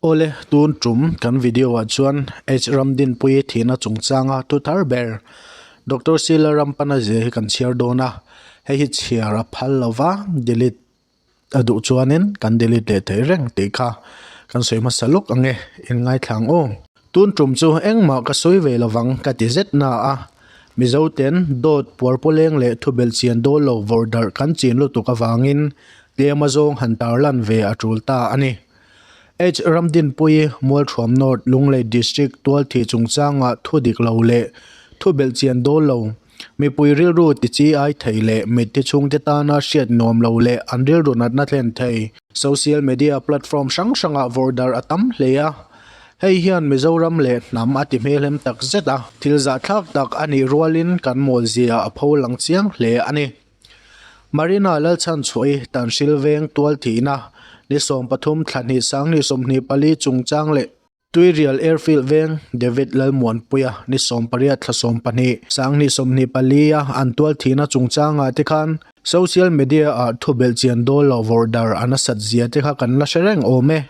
Awle, tun tum kan video ah chuan H Ramdinpuii thihna chungchanga thu thar ber Doctor Sila Rampana zia hi kan chhiar dawn a, hei hi chhiar a phal lo va, delete a duh chuanin kan delete leh thei reng tih kha kan sawi hmasa lawk ang e, in ngaithla ang aw. Tun tum chu engmah ka sawi ve lovang ka ti zet na a, Mizo ten dawt puarpawleng leh thubelh chian dawl lo vawrh darh kan chin lutuk avangin tlem azawng han tarlan ve a tul ta a ni. H Ramdinpuii, Mualthuam North, Lunglei District tualthih chungchanga thu dik lo leh thu belhchian dawl lo, mipui rilru ti chi ai thei leh mitthi chhungte tana hriat nuam lo leh an rilru natna thlen thei. Social media platform hrang hrangah vawrh darh a tam hle a, hei hian Mizoram leh hnam a ti hmelhem tak zet a, thil zahthlak tak a nih rualin kan mawlzia a pho lang chiang hle a ni. Marina Lalchhanchhuahi Tanhril veng tual thihna ni 13 thla hnih sanghnih 24 chungchang leh Tuirial Airfield veng David Lalmuanpuia ni 18 thla 12 sanghnih 24 a an tual thihna chungchangah te khan social media ah thu belhchian dawl lo vawrh dar a nasat zia te kha kan la hre reng awm e.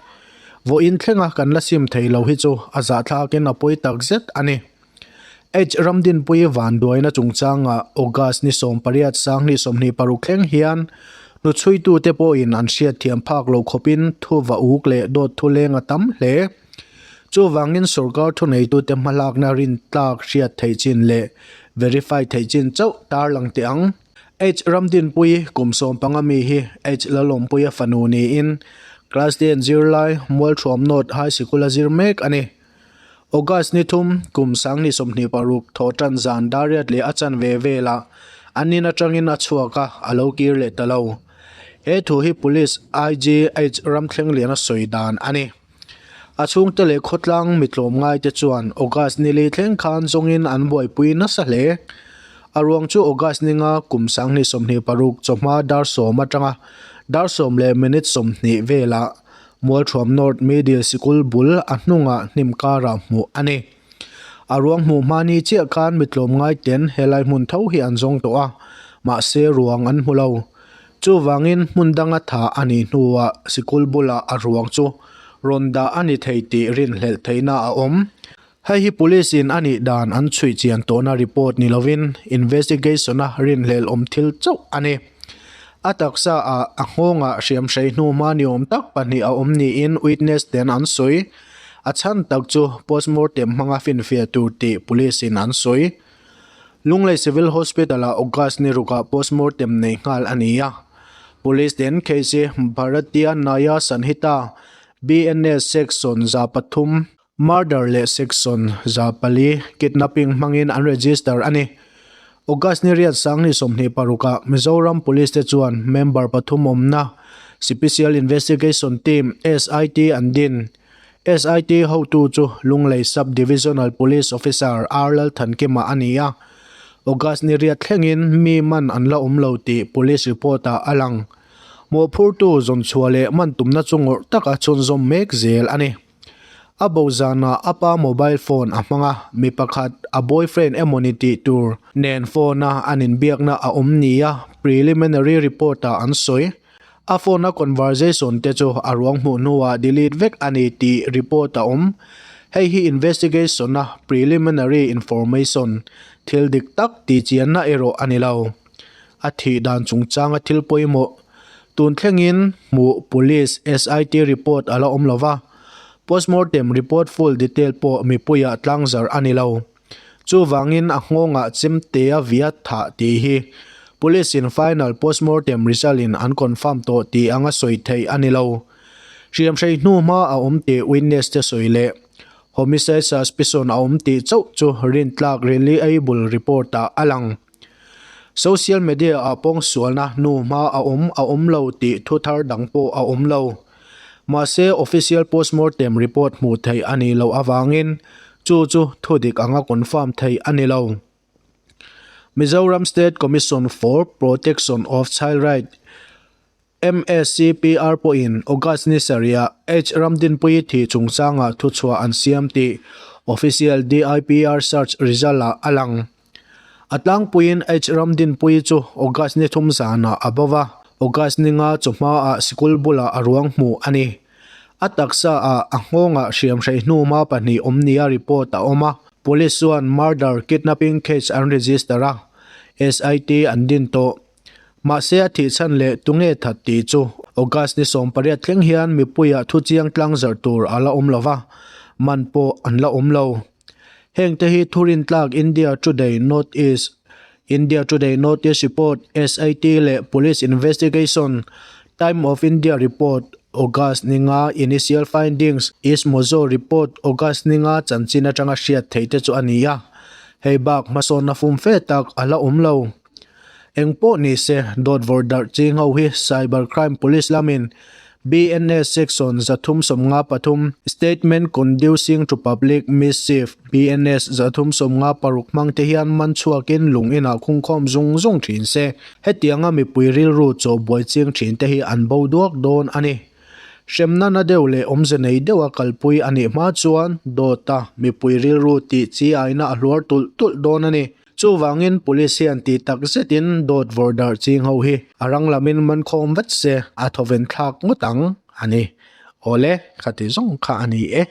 Vawiin thlenga kan la sim thei lo hi chu a zahthlakin a pawi takzet a ni. H Ramdinpuii vanduaina chungchanga August ni 18 sanghnih 26 thleng hian hnuchhuitute pawhin an hriatthiam phak lo khawpin thu va uk leh dawt thu leng a tam hle. Chuvangin sorkar thuneitute hmalakna rintlak hriat theih chin leh verify theih chin chauh tarlang teh ang. H Ramdinpuii kum 15 mi hi H Lalawmpuia fanu niin Class ten zirlai Mualthuam North High Sikul a zir mek a ni. August ni thum, kum 2026 thawh tan zan dariat leh a chanve velah an in atangin a chhuak a, a lo kir leh ta lo. He thu hi Police IG H Ramthlengliana sawi dan a ni. A chhungte leh khawtlang mi tlawmngaite chuan August ni li thleng khan zawngin an buaipui nasa hle. A ruang chu August ni nga kum 2026 chawhma dar sawm atanga dar sawm leh minute 20 velah Mualthuam North Middle Sikul bul a hnungah hnim karah hmuh a ni. A ruang hmuh hmani chiah khan mi tlawmngai ten helai hmun tho hi an zawng tawh a, mahse ruang an hmu lo. Chuvangin hmun danga tha a nih hnuah sikul bulah a ruang chu rawn dah a ni thei tih rinhlelh theihna a awm. Hei hi police in a nih dan an chhuih chian tawhna report ni lovin investigation a rinhlelh awm thil chauh a ni. A taksa ah a nghawngah hriamhrei hnu hma ni awm tak pahnih a awm niin witness ten an sawi. A chhan tak chu postmortem hmanga finfiah tur tih police in an sawi. Lunglei Civil Hospital ah August ni rukah postmortem nei nghal a ni a. Police ten case hi Bharatiya Nyaya Sanhita, BNS Section 3, Murder leh Section 4 Kidnapping hmangin an register a ni. August ni riat sanghnih 26 ah Mizoram Police te chuan member pathum awmna Special Investigation Team, SIT, an din. SIT hotu chu Lunglei Sub Divisional Police Officer R Lalthankima a ni a. August ni riat thlengin mi man an la awm lo tih police report ah a lang. Mawhphurtu zawnchhuah leh man tumna chu ngawrh taka chhunzawm mek zel a ni. A bo zanah a pa mobile phone a hmang a, mi pakhat a boyfriend emawni tih tur nen phone a an inbiakna a awm nia preliminary report ah an sawi. A phone a conversation te chu a ruang hmuh hnuah delete vek a ni tih report a awm. Hei hi investigation a preliminary information thil dik tak tihchianna erawh a ni lo. A thih dan chungchanga thil pawimawh tun thlengin hmuh police SIT report a la awm lo va, postmortem report full detail pawh mipuiah tlangzar a ni lo. Chuvangin a nghawngah chemtea via thah tih hi police in final postmortem result in an confirm tawh tih anga sawi theih a ni lo. Hriamhrei hnu hma a awm tih witness te sawi leh homicide suspicion a awm tih chauh chu rintlak reliable report ah a lang. Social media ah pawngsualna hnu hma a awm a awm lo tih thu thar dang pawh a awm lo. Mahse official postmortem report hmuh theih a nih loh avangin chu chu thu dik anga confirm theih a ni lo. Mizoram State Commission for Protection of Child Right, MSCPR pawhin August ni sarihah H Ramdinpuii thih chungchangah thuchhuah an siam tih official DIPR search result ah a lang. A tlangpuiin H Ramdinpuii chu August ni thum zanah a bo va, August ni nga chawhmaah sikul bulah a ruang hmuh a ni. A taksa ah a nghawngah hriamhrei hnuma pahnih awm nia report a awm a. Police chuan murder, kidnapping case an register a, SIT an din tawh. Mahse a thih chhan leh tunge that tih chu August ni 18 thleng hian mipuiah thu chiang tlang zarh tur a la awm lo va, man pawh an la awm lo. Heng te hi thurin tlak India Today North East, India Today North East Report, SIT leh Police Investigation, Time of India Report, August ni nga Initial Findings, East Mojo Report, August ni nga chanchin atanga hriat theih te chu a ni a. Hei bak hmasawnna fum fe tak a la awm lo. Eng pawh ni se, dawt vawrh darh ching ho hi Cyber Crime Police lamin BNS Section 353, Statement Conducing to Public Mischief, BNS 356 hmang te hian man chhuakin lung inah khungkhawm zung zung thin se, hetianga mipui rilru chaw buai ching thin te hi an bo duak dawn a ni. Hremna na deuh leh awmze nei deuha kalpui a nih hma chuan dawta mipui rilru tih chi aina a hluar tulh tulh dawn a ni. Chuvangin Police hian tih tak zetin dawt vawrh darh ching ho hi a rang lamin man khawm vat se a thawven thlak ngawt ang a ni. Awle, khati zawng kha a ni e.